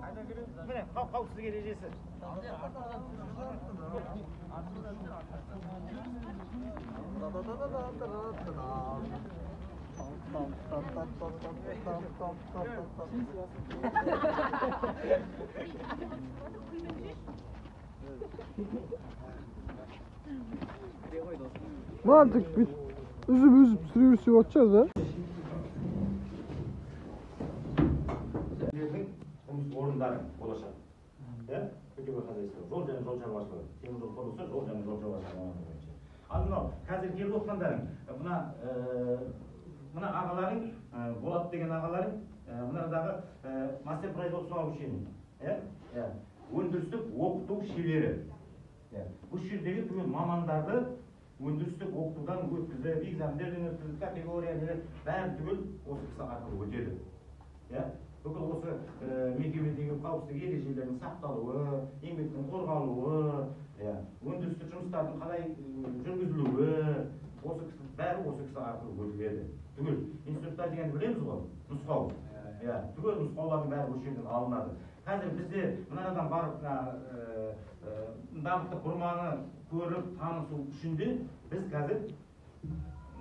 Міне, қауіпсіздік ережесі. Mantık bir üzüp üzüp sürüyor sürüyor atacağız ha. Жұмыс орындары болашақ. Иә, путевой хозяйство, жол және жол шаруашылығы, темір жол құрылысы, жол және жол шаруашылығы мамандығы бойынша. Ал мынау қазір келіп отырғандарың, мына ағаларың, Болат деген ағаларың, мынадағы мастер производственного обучения, иә, өндірістік оқыту шебері. Бұл жердегі түгел мамандарды өндірістік оқытудан өткізіп, экзамендерден өткізіп, категория нелер, бәрі түгел осы кісі арқылы өтеді. Иә, бүкіл осы мекемедегі қауіпсіздік ережелерінің сақталуы, еңбектің қорғалуы, өндірістік жұмыстардың қалай жүргізілуі, осы кісі, бәрі осы кісі арқылы өтіледі. Түгел инструктаж дегенді білеміз ғой, нұсқау. Иә, түгел нұсқаулардың бәрі осы жерден алынады. Қазір бізде мынадан барып бағытты бұрманы көріп танысу үшін де біз қазір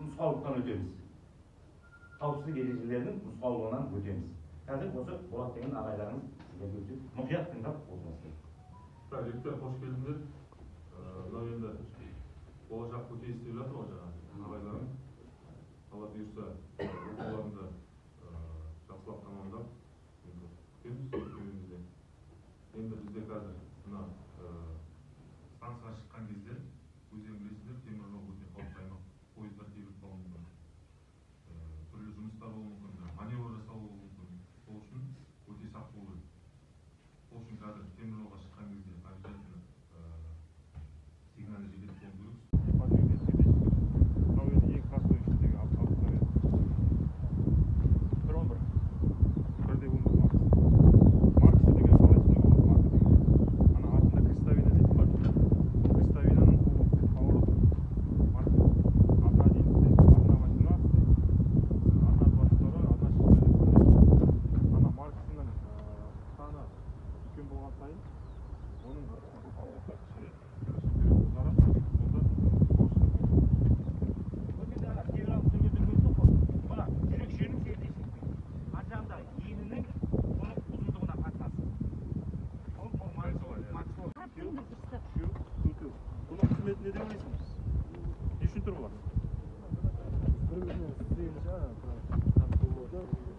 нұсқаулықтан өтеміз. Қауіпсіздік ережелерінің нұсқаулығынан өтеміз. Қазір осы Болат деген ағайларымыз сіздерге өте мұқият тыңдап отырыңыздар. Так, жігіттер, қош келдіңдер. Мынау енді болашақ путей істеп жатыр ғой жаңағы ағайларың. Алла бұйырса, оқуларыңды жақсылап тамамдап, енді күтеміз мекемемізде. Енді бізде қазір мына станцияға шыққан кезде өздерің білесіздер, темір жол өте қауіпті аймақ, пойыздар кейбір қалуы мүмкін, түрлі жұмыстар болуы мүмкін, маневр жасалуы мүмкін. Сол үшін өте сақ болу керек. Сол үшін қазір темір жолға шыққан кезде обязательно сигнальный жилет болу керек. Мынау енді ең простой ішіндегі обыкновенный. 1.11. 1.11 маркасы. Маркасы деген қалай түсінуге болады? Марка деген. Ана артында крестовина дейтін бар. Сол крестовинаның повороты марка. 1.11, 1.18, 1.22, 1.6 деп бөлінеді. Ана маркасының саны үлкен болған сайын оның кішірек, ұзарады, сонда скорості Өткенде ана кейбір алып жүргенде көрдік қой. Мына жүрекшенің сердечниктің ар жағында енінің соның ұзындығына қатынасы. Ол маркасы. Үшеу, төртеу. Бұның қызметі не деп ойлайсың? Не үшін тұр бұлар?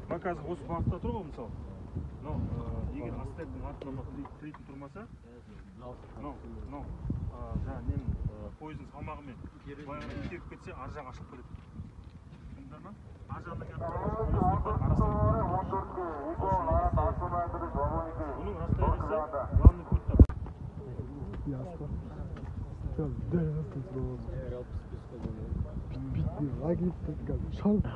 Мына қазір осы бағытта тұр ғой мысалы. Мынау егер астектің артына мына тірейтін тұрмаса, мынау жаңағы ненің пойыздың салмағымен былай қарай итеріп кетсе, ар жағы ашылып кетеді. Түсіндіңдер ма? Ар жағында қазір бар, арасында. Бұның расстояниесі главный пультта. Ясно. Дәл шалып.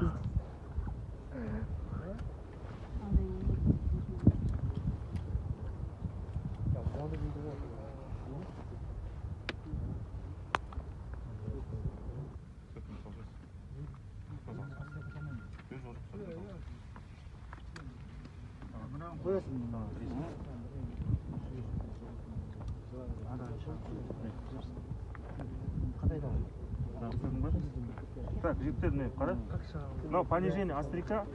Так, жігіттер, міне қара. Мынау понижение остряка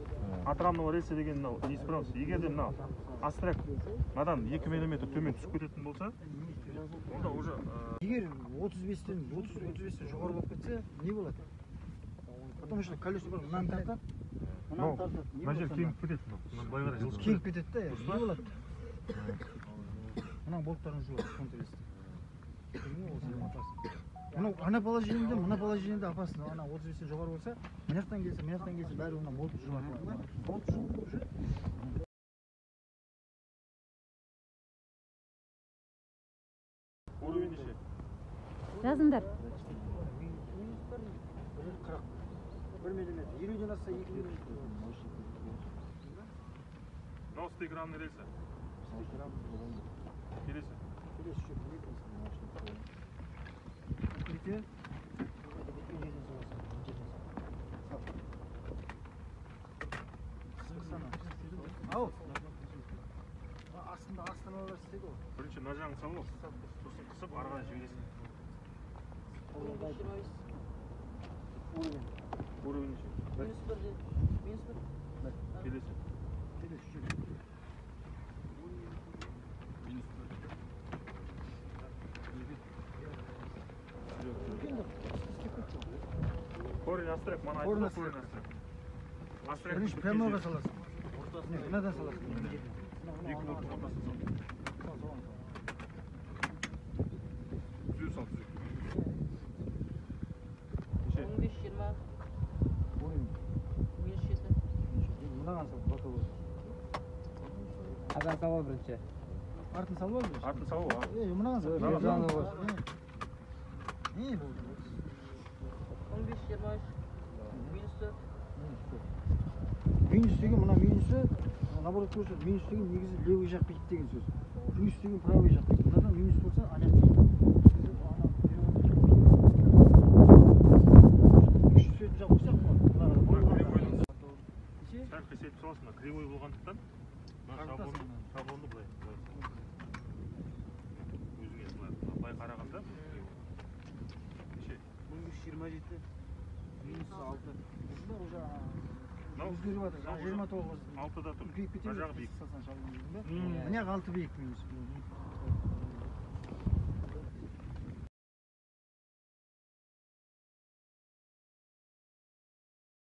от рамного рельса деген мынау неисправность. Егер де мынау остряк мынадан 2 миллиметр төмен түсіп кететін болса, онда уже егер 35-тен 30-35-тен жоғары болып кетсе, не болады? Потому что колеса бар, мынаны тартады, мынаны тартады. Мына жер кеңіп кетеді, мына былай қарай жылжып кеңіп кетеді да, не болады? Мынаның болттарын жуады, контррельсті. Мынау ана положениеде, мына положениеде опасно. Ана 35-тен жоғары болса, мына жақтан келсе, мына жақтан келсе, бәрі мына болт жуады. Болт жуып уже. Уровень неше? Жазыңдар. 40. 1 миллиметр. 50-ден асса 2 миллиметр. Мынау стык рамный рельса. Келесі. Келесі шөп. Біткен жерден соғасың. Ау. Астында Жағын салып ал. Сосын қысып ары қарай жібересің. 15, Уровень. Уровень неше? Минус 1 деді. Минус 1. Келесі. Келесі үш. Минус 1. Үлкен деп істеп кетті. Корень астрек, мана Корень айтты ғой, астрек. корень астрек. Астрек Бірінші прямойға саласың. Міне, мынадан саласың. Екі болттың ортасын сал. Соған, соған сал. Түзу сал, түзу. Неше? 15, 20. Уровень. Минус 7. Мынаған сал, боковой. Қазан салып ал бірінші. Артын салып ал бірінші. Артын салып ал. Е, мынаған сал. Мынаған сал. Не болды? 15, 23. Минус 4. Минус 4. Минус деген мына минусы, наоборот көрсет. Минус деген негізі левый жақ биік деген сөз. Плюс деген правый жақ биік. Мынадан минус болса, ана жақ биік. Ана күшті түсетін жақ болсақ, мына Мына кривойдың Неше? сәл қисайтып саласың, мына кривой болғандықтан мына Тартасың шаблон, мынаны. шаблонды былай, былай. Өзіңе былай, былай қарағанда кривой. Неше? 15, 27. Минус 6. Осында уже Мынау өзгеріп жатыр. мынау уже 29. 6-да тұр. Үлкейіп кете Мына жағы береді. биік. Салсаң шаблон дейсің бе? Мына жағы 6 биік минус.